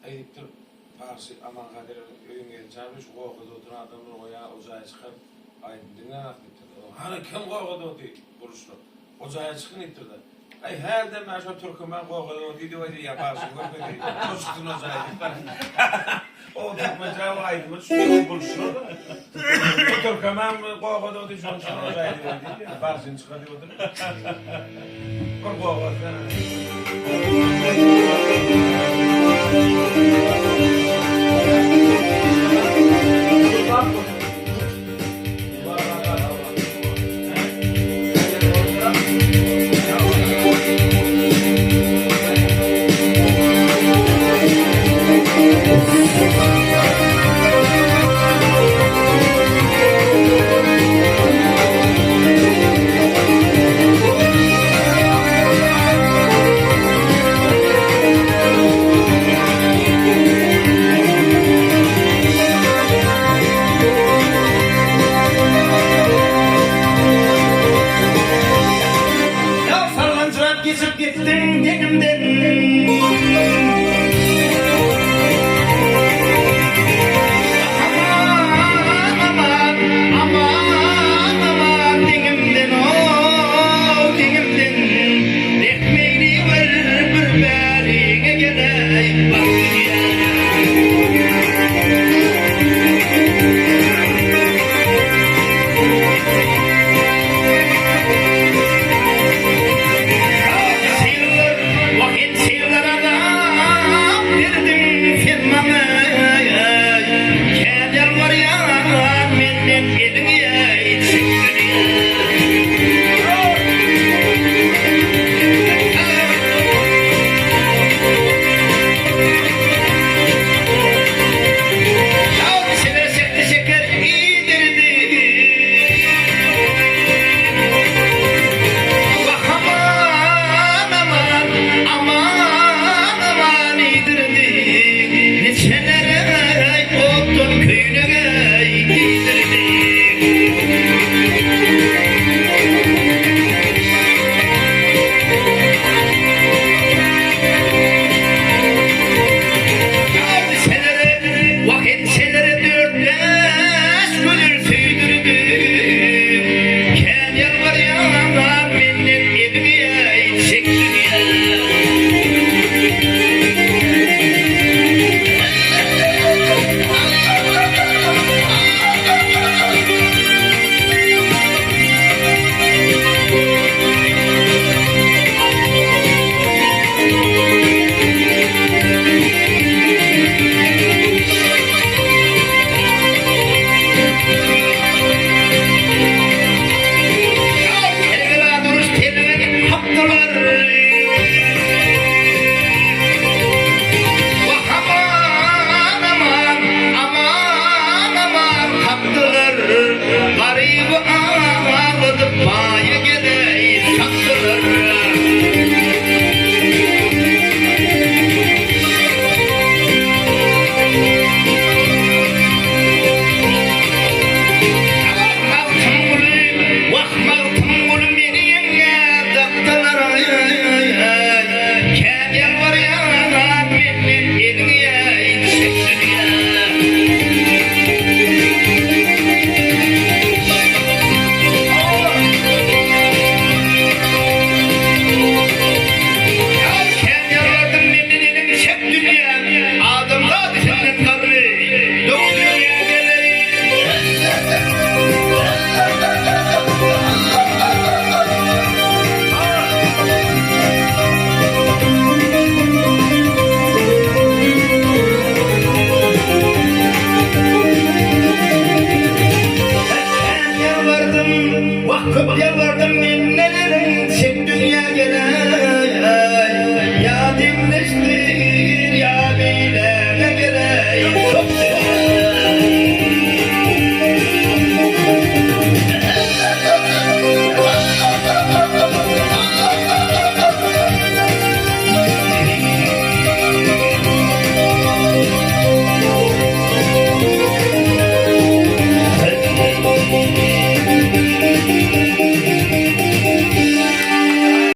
Aý diýipdir, Bagşy Aman Kadyrow öýüň gelin çagyryp, şu gorkada oturan adamlar goýa o jaýa çykyp, aýdym diňläňok diýipdir. Hany kim gorkada oty? Guruşlar. O jaýa çykyň diýipdir-de. Aý hälden bäri şo türkmen gorkada oty diýip aýdýar, bagşy görmedi. Şo çyksyn o jaýa diýip bar. O türkmençe o aýdymy şu buluşlar-da. O türkmen gorkada oty şoň çyksyn o jaýa diýip aýdýar. Bagşyny çykar diýip otyr. Bir gorkasy.